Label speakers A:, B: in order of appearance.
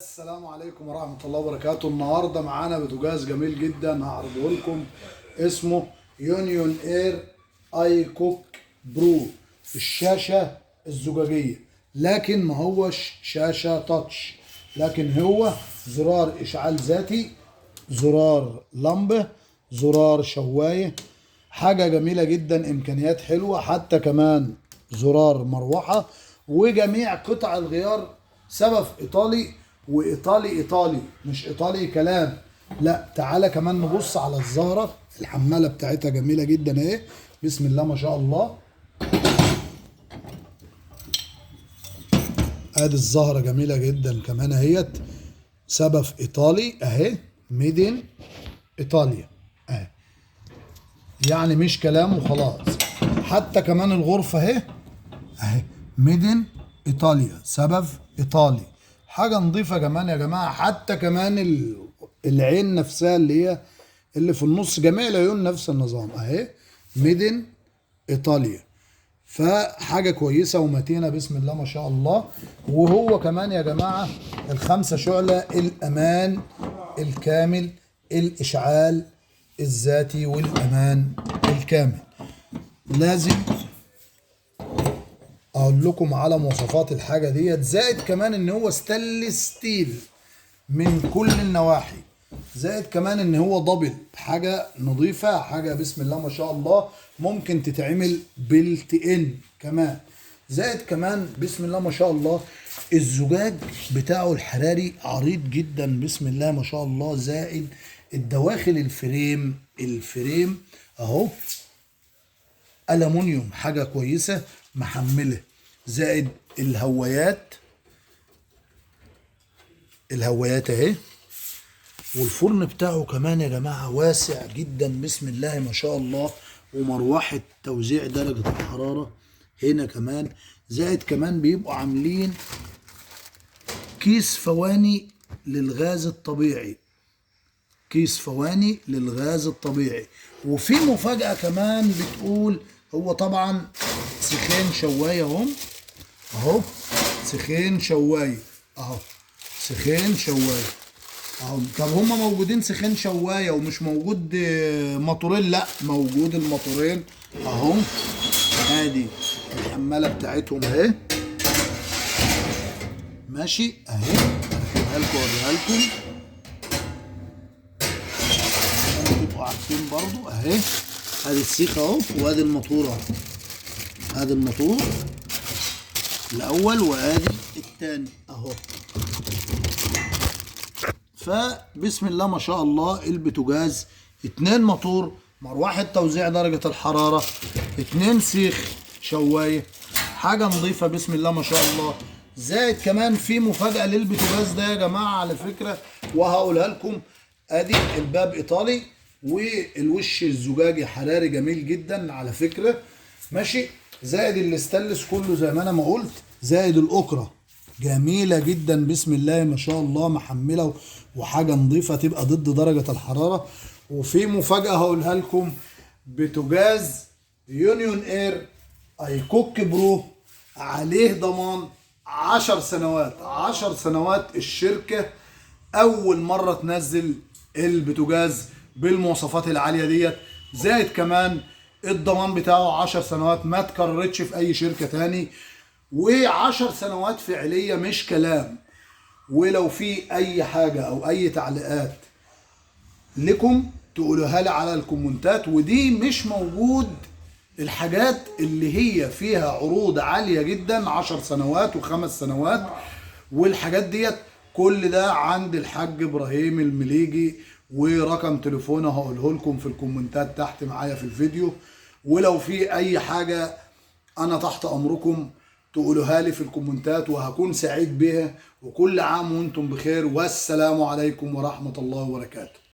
A: السلام عليكم ورحمة الله وبركاته. النهاردة معانا بوتاجاز جميل جدا هعرضه لكم، اسمه يونيون اير ايكوك برو. الشاشة الزجاجية، لكن ما هوش شاشة touch، لكن هو زرار اشعال ذاتي، زرار لمبة، زرار شواية، حاجة جميلة جدا، امكانيات حلوة، حتى كمان زرار مروحة، وجميع قطع الغيار سبف ايطالي، وايطالي ايطالي مش ايطالي كلام. لا تعالى كمان نبص على الزهرة، الحمالة بتاعتها جميلة جدا اهي، بسم الله ما شاء الله. ادي الزهرة جميلة جدا كمان اهيت، سبف ايطالي اهي، made in ايطاليا اهي، يعني مش كلام وخلاص. حتى كمان الغرفة اهي اهي، made in ايطاليا، سبف ايطالي، حاجة نظيفة كمان يا جماعة. حتى كمان العين نفسها اللي هي اللي في النص، جميع العيون نفس النظام اهي، made in ايطاليا، فحاجة كويسة ومتينة بسم الله ما شاء الله. وهو كمان يا جماعة الخمسة شعلة، الأمان الكامل، الإشعال الذاتي والأمان الكامل. لازم اقول لكم على مواصفات الحاجة ديت، زائد كمان ان هو stainless steel من كل النواحي، زائد كمان ان هو double، حاجة نظيفة، حاجة بسم الله ما شاء الله ممكن تتعمل built in كمان. زائد كمان بسم الله ما شاء الله الزجاج بتاعه الحراري عريض جدا بسم الله ما شاء الله، زائد الدواخل ال frame اهو ألمونيوم، حاجة كويسة محملة، زائد الهوايات، الهوايات اهي. والفرن بتاعه كمان يا جماعة واسع جدا بسم الله ما شاء الله، ومروحة توزيع درجة الحرارة هنا كمان. زائد كمان بيبقوا عاملين كيس فواني للغاز الطبيعي، كيس فواني للغاز الطبيعي. وفي مفاجأة كمان بتقول، هو طبعا سيخين شواية اهم اهو، سيخين شواية اهو، سيخين شواية اهو. طب هما موجودين سيخين شواية ومش موجود موتورين؟ لا موجود الموتورين اهو، ادي الحمالة بتاعتهم اهي، ماشي اهي، اركبها لكم واوريها لكم عشان تبقوا عارفين برضو اهي. ادي السيخ اهو، وادي الموتور اهو، ادي الموتور الاول وادي التاني اهو. فبسم الله ما شاء الله البوتاجاز 2 موتور، مروحة توزيع درجة الحرارة، 2 سيخ شواية، حاجة نظيفة بسم الله ما شاء الله. زائد كمان في مفاجأة للبوتاجاز ده يا جماعة على فكرة، وهقولها لكم. ادي الباب ايطالي والوش الزجاجي حراري جميل جدا على فكرة، ماشي. زائد الاستانلس كله زي ما انا ما قلت، زائد الاكرة جميلة جدا بسم الله ما شاء الله، محملة وحاجة نظيفة تبقى ضد درجة الحرارة. وفي مفاجأة هقولها لكم، بوتاجاز يونيون اير ايكوك برو عليه ضمان 10 سنوات، 10 سنوات. الشركة أول مرة تنزل البوتاجاز بالمواصفات العالية ديت، زائد كمان الضمان بتاعه 10 سنوات ما تكررتش في أي شركة تاني، و10 سنوات فعلية مش كلام. ولو في أي حاجة أو أي تعليقات لكم تقولوها لي على الكومنتات. ودي مش موجود الحاجات اللي هي فيها عروض عالية جدا 10 سنوات و5 سنوات والحاجات ديت، كل ده عند الحاج ابراهيم المليجي، ورقم تليفونه هقوله لكم في الكومنتات تحت معايا في الفيديو. ولو في اي حاجة انا تحت امركم تقولوها لي في الكومنتات وهكون سعيد بها. وكل عام وانتم بخير، والسلام عليكم ورحمة الله وبركاته.